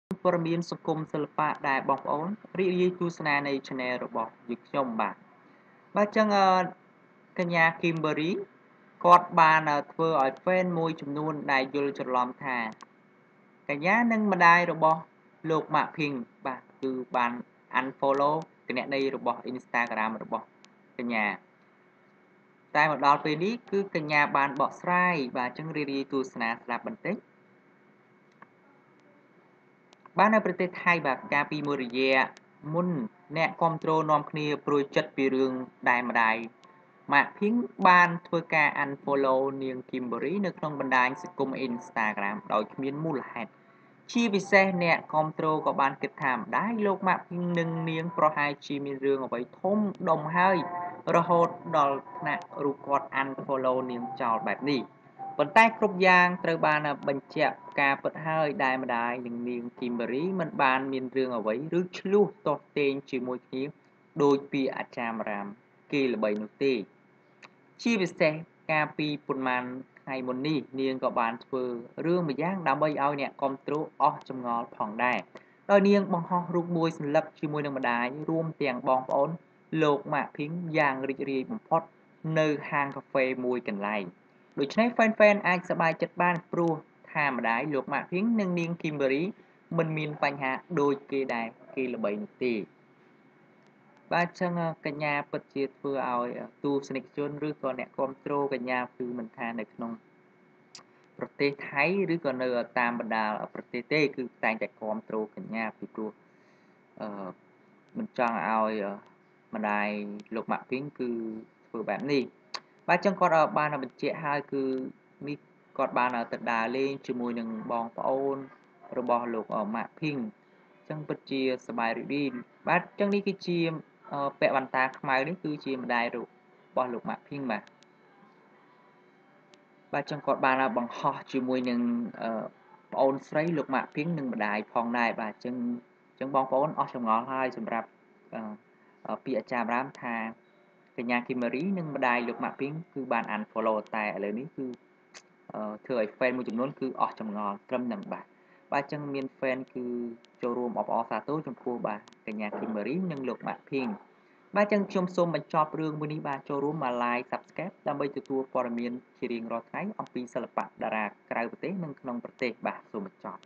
ព័ត៌មានសង្គមសិល្បៈដែលបងប្អូនរីករាយទស្សនានៃ Channel របស់យើងខ្ញុំបាទបាទចឹងកញ្ញា Kimberly គាត់បានធ្វើឲ្យ fan មួយចំនួនដែលយល់ច្រឡំថាកញ្ញានិងម្ដាយរបស់លោកម៉ាក់ភីងបាទគឺបាន unfollow គណនីរបស់ Instagram របស់កញ្ញាតែមកដល់ពេលនេះគឺកញ្ញាបានបកស្រាយបាទអញ្ចឹងរីរាយទស្សនាស្ដាប់បន្តិចបាទនៅប្រទេសថៃបាទកាលពីមួយរយៈមុនអ្នកគ្រប់គ្រងនាំគ្នាព្រួយចិត្តពីរឿងដែលម្ដាយម៉ាក់ភីងបានធ្វើការ unfollow នាង Kimberly នៅក្នុងបណ្ដាញសង្គម Instagram ដោយគ្មានមូលហេតុជាពិសេសអ្នកគ្រប់គ្រងក៏បានគិតថាម្ដាយលោកម៉ាក់ភីងនិងនាងប្រហែលជាមានរឿងអ្វីធំដុំហើយរហូតដល់ថ្នាក់រូបគាត់ unfollow នាងចោលបែបនេះប៉ុន្តែគ្រប់យ៉ាងត្រូវបានបញ្ជាក់ការពិតហើយដែលម្ដាយនិងនាង Kimberly មិនបានមានរឿងអ្វីឬឆ្លោះទាស់ទែងជាមួយគ្នាដោយពីអាចារ្យរាមគេល្បីនោះទេជាពិសេសកាលពីប៉ុន្មានថ្ងៃមុននេះនាងក៏បានធ្វើរឿងម្យ៉ាងដើម្បីឲ្យអ្នកគាំទ្រអស់ចម្ងល់ផងដែរដោយនាងបង្ហោះរូបមួយសន្លឹកជាមួយនឹងម្ដាយរួមទាំងបងប្អូនលោកម៉ាក់ភីងយ៉ាងរីករាយបំផុតនៅហាងកាហ្វេមួយកន្លែងដូច្នេះ fan អាចសប្បាយចិត្តបានព្រោះថាម្ដាយលោកម៉ាក់ភីងនិងនាង Kimberly មិនមានបញ្ហាដូចគេដែរគេល្បីនោះទេបាទចឹងកញ្ញាពិតជាធ្វើឲ្យទស្សនិកជនឬក៏អ្នកគាំទ្រកញ្ញាគឺមិនថានៅក្នុងប្រទេសថៃឬក៏នៅតាមបណ្ដាប្រទេសទេគឺតែងតែគាំទ្រកញ្ញាពីព្រោះមិនចង់ឲ្យម្ដាយលោកម៉ាក់ភីងគឺធ្វើបែបនេះបាទចឹងគាត់បានបញ្ជាក់ហើយគឺនេះគាត់បានទៅដើរលេងជាមួយនឹងបងប្អូនរបស់លោកម៉ាក់ភីងចឹងពិតជាសប្បាយរីករាយបាទចឹងនេះគឺជាពាក់វ៉ាន់តាខ្មៅនេះគឺជាម្ដាយរបស់លោកម៉ាក់ភីងបាទបាទចឹងគាត់បានបង្ហោះជាមួយនឹងប្អូនស្រីលោកម៉ាក់ភីងនិងម្ដាយផងដែរបាទចឹងបងប្អូនអស់ចម្ងល់ហើយសម្រាប់ពាក្យអាចារ្យរាមថាកញ្ញា Kimberly និងម្ដាយលោកម៉ាក់ភីងគឺបាន unfollow តែឥឡូវនេះគឺធ្វើឲ្យ fan មួយចំនួនគឺអស់ចម្ងល់ត្រឹមនឹងបាទបាទចឹងមាន fan គឺចូលរួមអបអរសាទរចំពោះបាទកញ្ញា Kimberly និងលោកម៉ាក់ភីងបាទចឹងខ្ញុំសូមបញ្ចប់រឿងមួយនេះបាទចូលរួមមក like Subscribe ដើម្បីទទួលព័ត៌មានជារៀងរាល់ថ្ងៃអំពីសិល្បៈតារាក្រៅប្រទេសនិងក្នុងប្រទេសបាទសូមបញ្ចប់